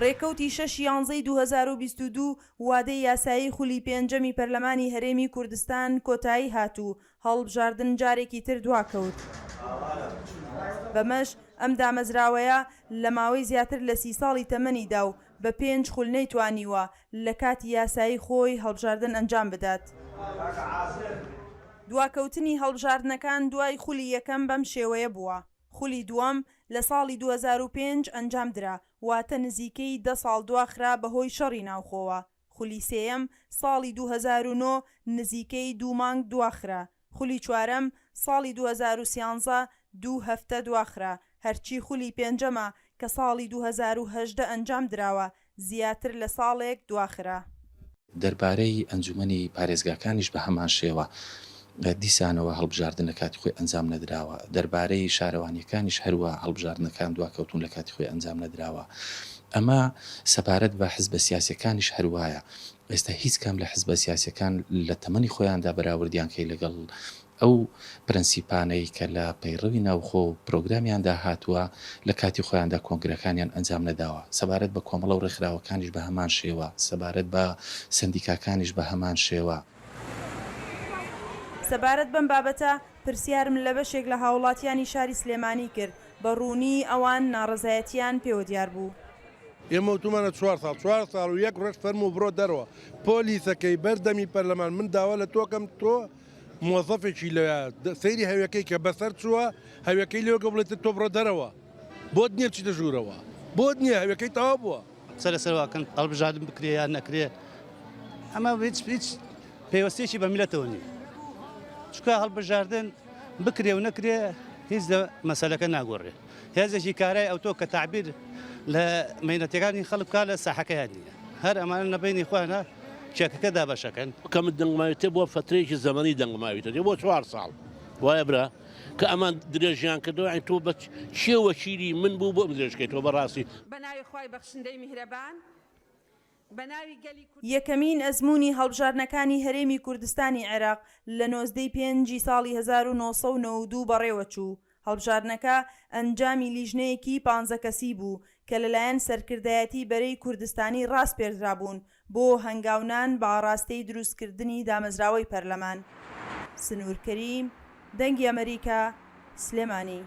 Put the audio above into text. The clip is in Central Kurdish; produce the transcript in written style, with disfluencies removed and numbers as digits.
ڕێکەوتی شەش یانزەی 2022 وادەی یاسایی خولی پێنجەمی پەرلەمانی هەرێمی کوردستان کۆتایی هات و هەڵبژاردن جارێکی تر دواکەوت. بەمەش ئەم دامەزراوەیە لە ماوەی زیاتر لە سی ساڵی تەمەنیدا و بە پێنج خول نەیتوانیوە لە کاتی یاسایی خۆی هەڵبژاردن ئەنجام بدات. دواکەوتنی هەڵبژاردنەکان دوای خولی یەکەم بەم شێوەیە بووە، خولی دووەم لە ساڵی 2005 ئەنجام درا، واتە نزیکەی دە ساڵ دواخرا بەهۆی شەڕی ناوخۆوە، خولی سێیەم ساڵی 2009 نزیکەی دوو مانگ دواخرا، خولی چوارەم ساڵی 2013 دوو هەفتە دواخرا، هەرچی خولی پێنجەمە کە ساڵی 2018 ئەنجام دراوە زیاتر لە ساڵێک دواخرا. دەربارەی ئەنجومەنی پارێزگاکانیش بە هەمان شێوە دیسانەوە هەڵبژاردن لە کاتی خۆی ئەنجام نەدراوە، دەربارەی شارەوانییەکانیش هەروا هەڵبژاردنەکان دواکەوتوون لە کاتی خۆی ئەنجام نەدراوە. ئەمە سەبارەت بە حزبە سیاسییەکانیش هەروایە. ئێستا هیچ کام لە حزبە سیاسییەکان لە تەمەنی خۆیاندا بەراوردیان کەی لەگەڵ ئەو پرەنسیپانەی کە لە پەیڕەوی ناوخۆ و پرۆگرامیاندا هاتووە لە کاتی خۆیاندا کۆنگرەکانیان ئەنجام نەداوە. سەبارەت بە کۆمەڵە و ڕێکخراوەکانیش بە هەمان شێوە، سەبارەت بە سەندیکاکانیش بە هەمان شێوە. سەبارەت بەم بابەتە پرسیارم لە بەشێک لە هاوڵاتیانی شاری سلێمانی کرد، بە ڕوونی ئەوان ناڕەزایەتیان پێوە دیار بوو. ئێمە وتومانە چوار ساڵ، چوار ساڵ و یەک ڕۆژ فەرموو بڕۆ دەرەوە. پۆلیسەکەی بەر دەمی پەرلەمان من داوا لە تۆ کەم تۆ مۆزەفێکی لەوێ سەیری هەوێکەی کە بەسەر چووە هەوێکەی لێوە بڵێت تۆ بڕۆ دەرەوە بۆت نییە بچیتە ژوورەوە بۆت نییە هەوێکەی تەواو بووە. قسە لەسەر واکەن هەڵبژاردن بکرێ یان نەکرێ ئەمە هیچ هیچ پەیوەستێکی بە میلەتەوە نییە چونکە هەڵبژاردن بکرێ و نەکرێ هیچ لە مەسەلەکە ناگۆڕێ هێزێکی کارای ئەوتۆ کە تەعبیر لە مەینەتەکانی خەڵک بکا لە ساحەکەیان نییە هەر ئەمانە لە بەینی خۆیانە چەکەکە دابەشەکەن. کەمت دەنگ ماویتە بۆ فەترەیەکی زەمەنی دەنگ ماویتە دێ بۆ چوار ساڵ وایە برا کە ئەمان درێژیان کردەوە یانی تۆ بە کێ وەکیلی من بوو بۆم درێژ کەیتەوە بەڕاستی. بە ناوی خوای بەخشندەی میهرەبان بە ناوی گەلی کورد. یەکەمین ئەزموونی هەڵبژاردنەکانی هەرێمی کوردستانی عێراق لە 19 ی پێنجی ساڵی 1992 بەڕێوەچوو، هەڵبژاردنەکە ئەنجامی لیژنەیەکی پانزە کەسی بوو کە لەلایەن سەرکردایەتی بەرەی کوردستانی ڕاسپێردرابوون بۆ هەنگاونان بە ئاڕاستەی دروستکردنی دامەزراوەی پەرلەمان. سنوور کەریم، دەنگی ئەمەریکا، سلێمانی.